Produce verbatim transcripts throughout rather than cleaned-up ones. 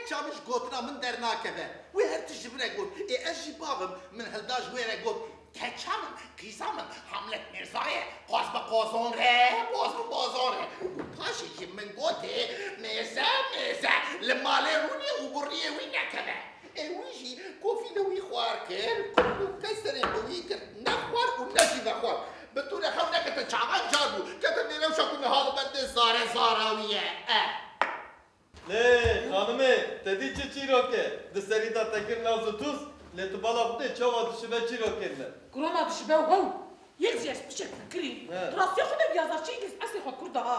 Çav ji gotina min dernakeve. Wê her tişt ji min re got. Ê ez jî bavim min hilda ji wê re got. Keça min, qîza min, Hamlet Mîrza ye. Qoz bi qozon re, boz bi bozon re. Û paşê jî min gotê, mêze, mêze, li malê rûnî û buriyê wî nekeve. Ê wî jî kofî li wî xwar kir, kul û qey serê bi wî girt, ne xwar û ne jî vexwar. Bi tûne xew neketin çavan car bû, ketin nêrewşa ku niha li ber dê zare zara wî ye. E. Lê xanimê, te dî çi çîrok e? Di serî de te kir naz û tûz, lê tu bala xwe dê çawa dişibe çîrokên me? Kurana dişibe û hew. Yek jî ez piçek fikirî. He. Rastî xwe de yazarçî îngilîz eslê xwe kurd e ha.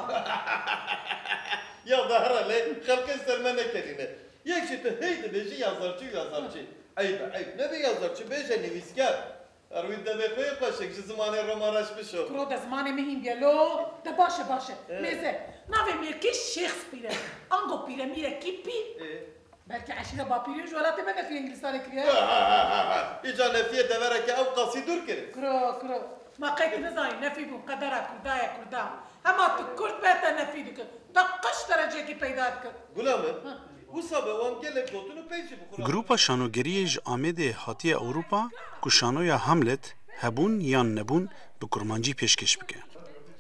Ya da here lê xelkê ser me nekerîne. Yek jî tu hey dibêjî yazarçî û yazarçî. Eyb e, eyb. Nebe yazarçî, bêje nivîskar. Her wî devê xwe yê xweşik ji zimanê Roma reş bişo. Kuro de zimanê min hîn bîye lo. De baş e, baş e. Ê. Mêze. Navê min yekî Shakespeare e. Ango pîremîrekî pîr. Ê. Belkî eşîra bapîrê ji welatê me nefî Îngilistanê kiriye. Ha, ha, ha, ha, ha. Îca nefiyê devereke ew qasî dûr kir. Kuro, kuro. Ma qey tu nizanî nefî bûn qedera kurda ye kurda. Hema tu kurd be te nefî dikir. Te qij dereceyekî peyda dikir. Gula min. Ha. Wisa be wan gelek gotin û pey jî bi xwe re. Grupa şanogeriyê ji Amêdê hatiye Ewropa ku şanoya Hamlet, Hebûn yan Nebûn, bi kurmancî pêşkêş bike.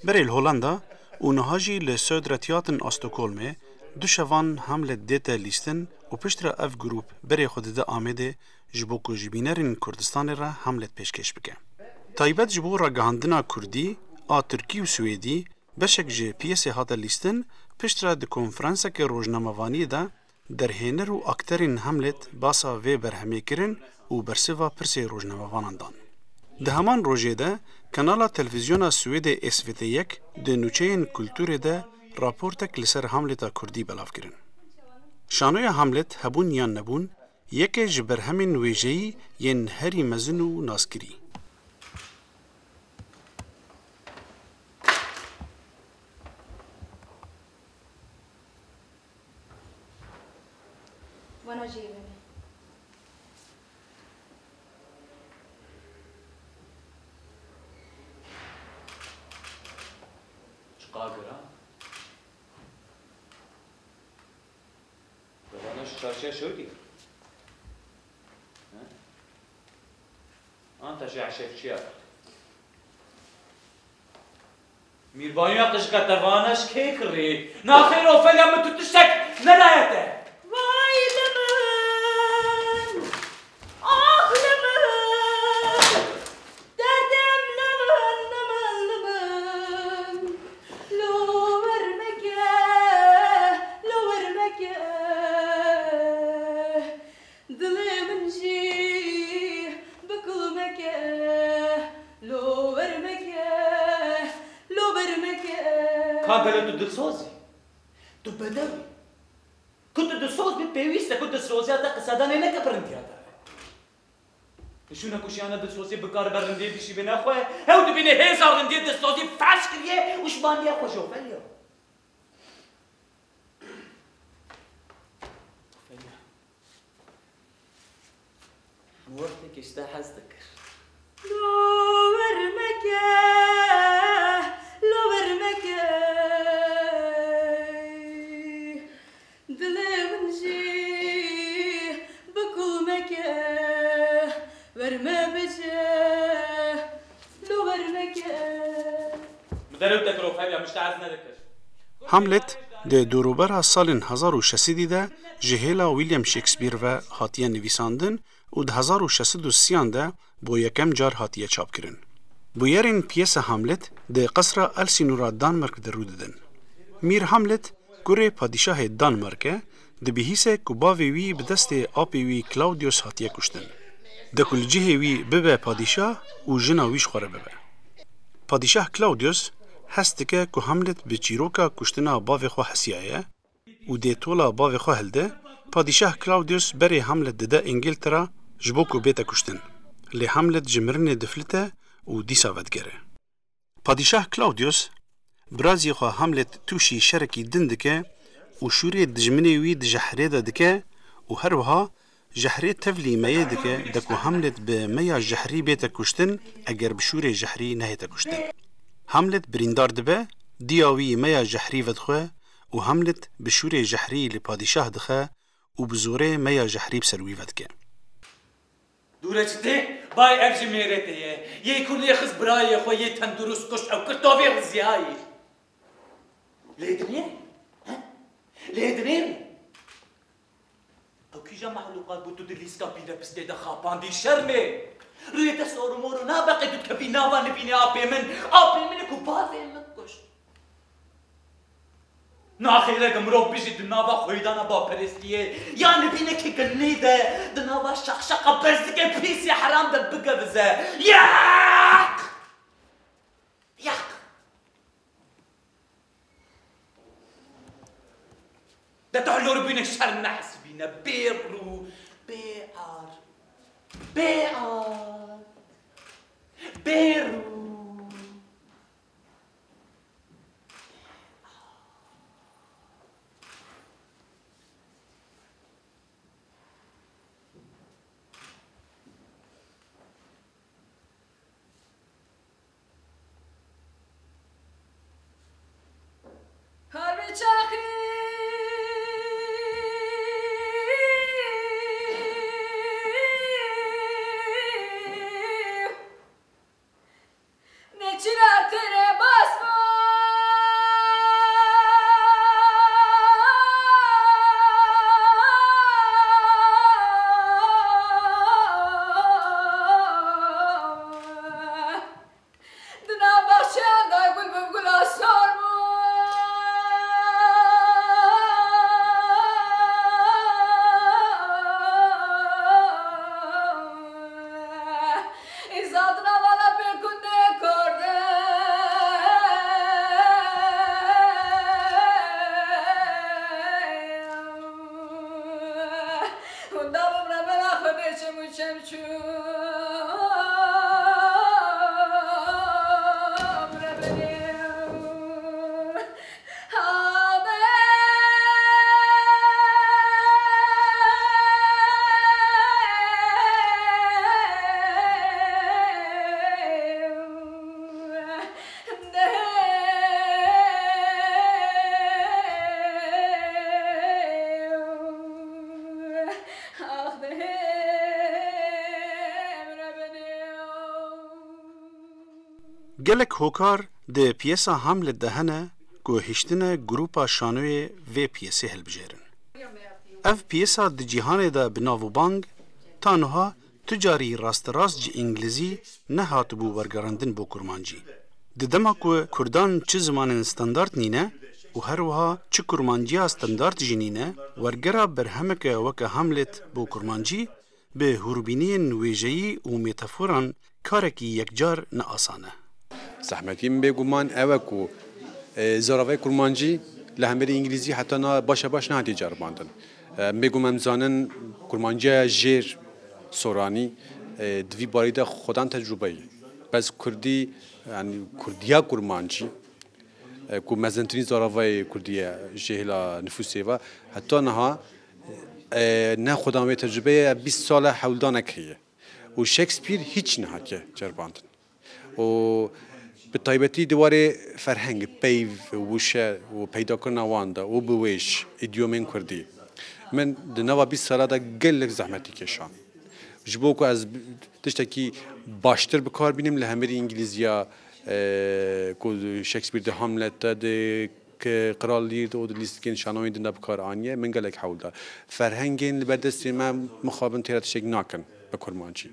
Berê li Holanda û niha jî li Södra Teatern a Stockholmê du şevan Hamlet dête lîstin û piştre ev grûp berê xwe dide Amêdê ji bo ku ji bînerên Kurdistanê re Hamlet pêşkêş bike. Taybet ji bo ragihandina kurdî a tirkî û swêdî, beşek ji piyesê hate lîstin, piştre di konferansekê rojnamevaniyê de derhêner û akterên Hamlet basa vê berhemê kirin û bersiva pirsê rojnamevanan dan. Di heman rojê de Kanala Televîzyona Swêdê S V T yek di nûçeyên kulturê de raportek li ser Hamleta kurdî belav kirin. Şanoya Hamlet, Hebûn yan Nebûn, yeke ji berhemên wêjeyî yên herî mezin û naskirî. Vana jê bene. Çiqa gira? Vana ji çarşiya şewitî? He? An te ji eşefçiya? Mîrbaniya qijika te vana ji kê kirî? Naxêr Ofelya min tu tiştek nedaye te. Vay li min, ah li min, derdem li min, li min, li min. Lo wer meke, lo wer meke. Dilê min jî bi kul meke, lo wer meke, lo wer meke. Ka gelo tu dilsoz î? Tu bedew î. Ku tu dilsoz bî, pêwîst e ku dilsoziya te qisedanê neke pirindiya te. Li şûna ku jiyana dilsoziyê bikaribe rindiyê bişîbîne xwe, hew dibîne hêza rindiyê dilsozî ferz kiriye û ji bandiya xwe ji Ofelya. Ofelya. Min wextekî ji te hez dikir. Lo wer meke, lo wer meke. Dilê min jî bi kul meke, wer me bije, lo wer meke. Bi derew te kir Ofelya, min ji te hez nedikir. Hamlet di dorûbera salên hezar û şeş sedî de ji hêla William Shakespeare ve hatiye nivîsandin û di hezar û şeş sed û sî an de bo yekem car hatiye çapkirin. Bûyerên piyesa Hamlet di Qesra Elsinora Danmark de rû didin. Mîr Hamlet, kurê padîşahê Danmark e, dibihîse ku bavê wî bi destê apê wî Claudius hatiye kuştin. De ku li cihê wî bibe padîşah û jina wî ji xwe re bibe. Padîşah Claudius hest dike ku Hamlet bi çîroka kuştina bavê xwe hesiyaye, û dê tola bavê xwe hilde, padîşah Claudius berê Hamlet dide Îngiltera ji bo ku bête kuştin. Lê Hamlet ji mirinê diflite û dîsa vedigere. Padîşah Claudius birazî xwe Hamlet tûşî şerekî din dike û şûrê dijminê wî di jehrê de dike û her wiha jehrê tevlî meyê dike, de ku Hamlet bi meya jehrî bête kuştin, eger bi şûrê jehrî nehête kuştin. Hamlet birîndar dibe, diya wî meya jehrî vedixwe û Hamlet bi şûrê jehrî li padîşah dixe û bi zorê meya jehrî bi ser wî vedike. Dûre çi tê? Bay ev ji mêrê te ye. Yê ku lê xist birayê xwe yê tendurust kuşt ew kir tovê riziyayî. Lê dinêr? He? Lê dinêr? Ew kîja mexlûqat bû tu di lîska pîle pistê de xapandî şermê? Rûyê te sor û mor û nabeqê tu dikevî nava nivînê apê min, apê min ku bavê min kuşt. Naxêre ge mirov bijî di nava xweyîdana baperestiyê ya nivînekî ginî de di nava şaqşaqa berzikê pîsê heram de bigevize. Yaq! Yaq! De tu hilor bûne şerm nehesibîne, bê rû, bê ar, bê ar, bê rû. Her bi çaxî neçira tere basma. Di nav baxçeyan de gul bi gula sor bû. Îzadina vala pê kundê kor de. Hunda bim rebela xwe bê çim û çem çû. Gelek hokar di piyesa Hamlet de hene ku hiştine grupa şanoyê vê piyesê hilbijêrin. Ev piyesa di cîhanê de bi nav û bang, ta niha tu carî rasterast ji îngilîzî nehatibû wergerandin bo kurmancî. Di dema ku kurdan çi zimanên standard nîne û her wiha çi kurmanciya standard jî nîne, wergera berhemeke weke Hamlet bo kurmancî bi hûrbîniyên wêjeyî û metaforan karekî yekcar ne asan e. Zehmetî min bêguman ew e ku, e, zaravayê kurmancî li hemberî îngilîzî heta niha başa baş nehatiye ceribandin. E, min bêguman em zanin kurmanciya jêr soranî, e, di vî barî de xwedan tecrûbe ye. Bes kurdî, yanî kurdiya kurmancî, e, ku mezintirîn zaravayê kurdî ye ji hêla nifûsê ve, heta niha, e, ne xwedan wê tecrûbeyê bîst sal e hewldanek heye. Û Shakespeare hîç nehatiye ceribandin. Û bi taybetî di warê ferheng, peyv, wişe û peydakirina wan de û bi wêj, îdyomên kurdî, min di nava bîst sala de gelek zehmetî kêşand. Ji bo ku ez tiştekî baştir bi kar bînim li hemberî îngilîziya, e, ku Shakespeare di Hamlet de, di K-, Kral Lear de û di lîstikên şanoyên din de bi kar aniye, min gelek hewl da. Ferhengên li ber destê me mixabin têra tiştek nakin bi kurmancî.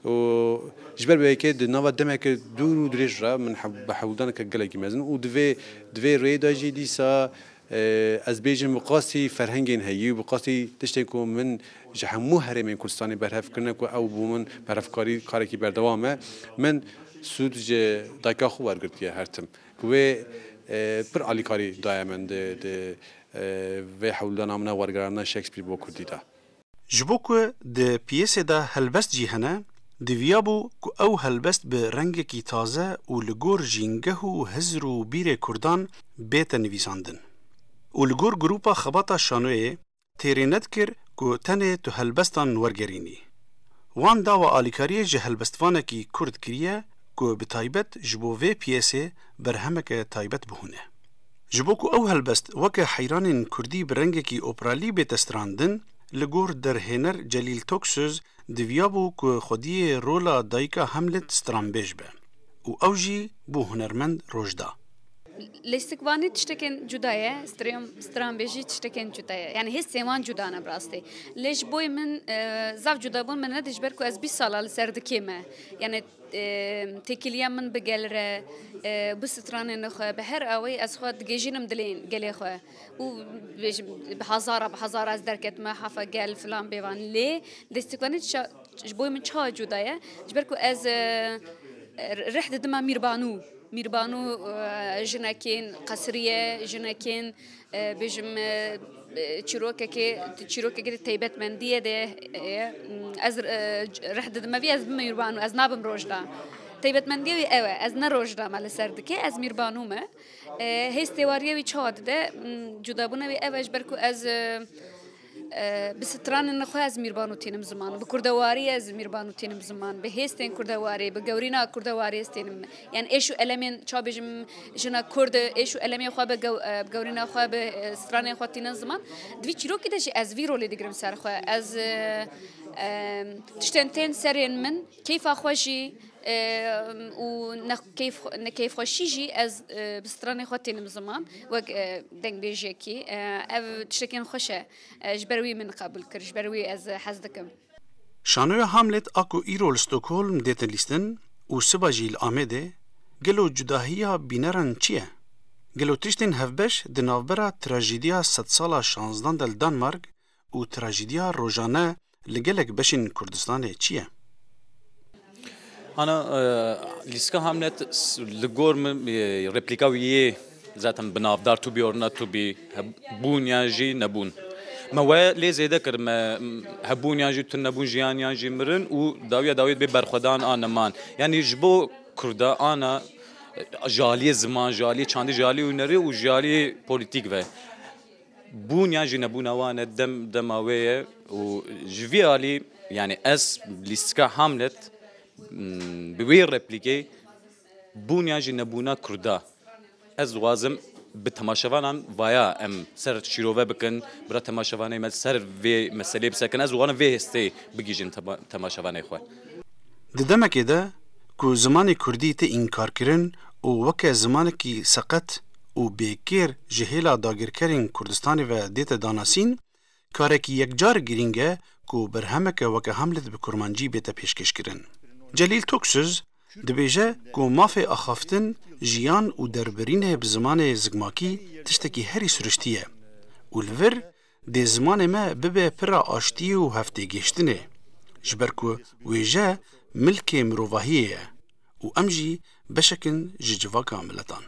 Û ji ber wê yekê di nava demeke dûr û dirêj re min hew-, bi hewldaneke gelekî mezin û di vê, di vê rêyê de jî dîsa, e, ez bêjim bi qasî ferhengên heyî û bi qasî tiştên ku min ji hemû herêmên Kurdistanê berhev kirine ku ew bo min berhevkarî karekî berdewam e. Min sûd ji dayika xwe wergirtiye her tim. Ku wê, e, pir alîkarî daye min di, di, e, vê hewldana min a wergerandina Shakespeare bo kurdî de. Ji bo ku di piyesê de helbest jî hene, diviyabû ku ew helbest bi rengekî taze û li gor jîngeh û hizr û bîrê kurdan bête nivîsandin. Û li gor grupa Xebata Şanoyê, têrê nedikir ku tenê tu helbestan wergerînî. Wan dawa alîkariyê ji helbestvanekî kurd kiriye ku bi taybet ji bo vê piyesê berhemeke taybet bihûne. Ji bo ku ew helbest weke heyranên kurdî bi rengekî operalî bête strandin, Li gor derhêner Celîl Toksöz diviyabû ku xwediyê rola dayika Hamlet stranbêj be û ew jî bû hunermend roj da. Lêstikvanî tiştekên cuda ye, striyom-, stranbêjî tiştekên cuda ye. Yani hêstên wan cuda ne bi rastî. Lê ji boyê min, e, zaf cuda bûn min nede ji ber ku ez bîst sala li ser dikê me. Yani, e, têkiliya min bi gel re, e, bi stranên xwe, bi her awê ez xwe digêjînim dilên gelê xwe. Û bêjim, bi hezara, bi hezara ez derketime, hafa gel filan bêvan. Lê lêstikvanî ça-, ji boyê min çawa cuda ye? Ji ber ku ez, e, e, rih didime Mîrbanû. Mîrbanû, e, jinekên qesirî ye, jinekên, e, bêjim, e, e, çîrokekê, çîrokekê de taybetmendiyê de, e, ez, e, rih didime vî ez bime Mîrbanû, ez nabim rojda. Taybetmendiya wî ew e, ez ne rojda me li ser dike, ez Mîrbanû me. E, hêstê wariyê wî çawa dide, m, cudabûna wî ev e, ji ber ku ez, e, e, bi stranên xwe ez Mîrbanû tînim ziman, bi kurdewarî ez Mîrbanû tînim ziman, bi hêstên kurdewarî, bi gewrîna kurdewarî ez tînim. Yani êş û elemên, ça bêjim, jina kurd, êş û elemê xwe bi gew-, e, bi gewrîna xwe, bi, e, stranên xwe tînin ziman. Di vî çîrokî de jî ez vî rolê digirim ser xwe. Ez, e, e, tiştên tên serên min, keyfa xwe jî, e, û ne-, keyf-, nekeyfxweşî jî ez, e, bi stranê xwe tênim ziman, wek, e, dengbêjiyekî. E, ev tiştekên xweş e. E, ji ber wî min qebûl kir, ji ber wî ez hez dikim. Şanoya Hamlet a ku îro li Stockholm dête lîstin û siba jî li Amedê, gelo cudahiya bîneran çi ye? Gelo tiştên hevbeş di navbera trajediya sedsala şanzdan de li Danmark û trajediya rojane li gelek beşên Kurdistanê çi ye? Ana, e, lîstika Hamlet s-, li gor min, e, replîka wî yê zaten bi navdar tu bî orna tu bî, heb-, bûn yan jî nebûn. Me we lê zêde kir, me, m, hebûn yan jî tu nebûn, jiyan yan jî mirin û dawiya dawiyê bê berxwedan a neman. Yanî ji bo Kurda ana, e, ji aliyê ziman, ji aliyê çandî, ji aliyê hunerê û ji aliyê polîtîk ve. Bûn yan jî nebûna wan e dem, dema wê ye û ji vî alî, yani ez lîstika Hamlet, m, bi wê replîkê bûn yan jî nebûna Kurda. Ez dixwazim bi temaşevanan vaya em ser şîrove bikin, bira temaşevanê me ser vê meselê bisekin. Ez dixwazim vê hêstê bigihîjin tema-, temaşevanê xwe. Di demekê de ku zimanê kurdî tê înkarkirin û weke zimanekî seqet û bêkêr ji hêla dagirkerên Kurdistanê ve dête danasîn, karekî yekcar girîng e ku berhemeke weke Hamlet bi kurmancî bête pêşkêşkirin. Celîl Toksöz dibêje ku mafê axaftin, jiyan û derbirînê bi zimanê zikmakî tiştekî herî siruştî ye û li vir dê zimanê me bibe pira aştiyê û hevtêgihiştinê, ji ber ku wêje milkê mirovahiyê ye û em jî beşek in ji civaka miletan.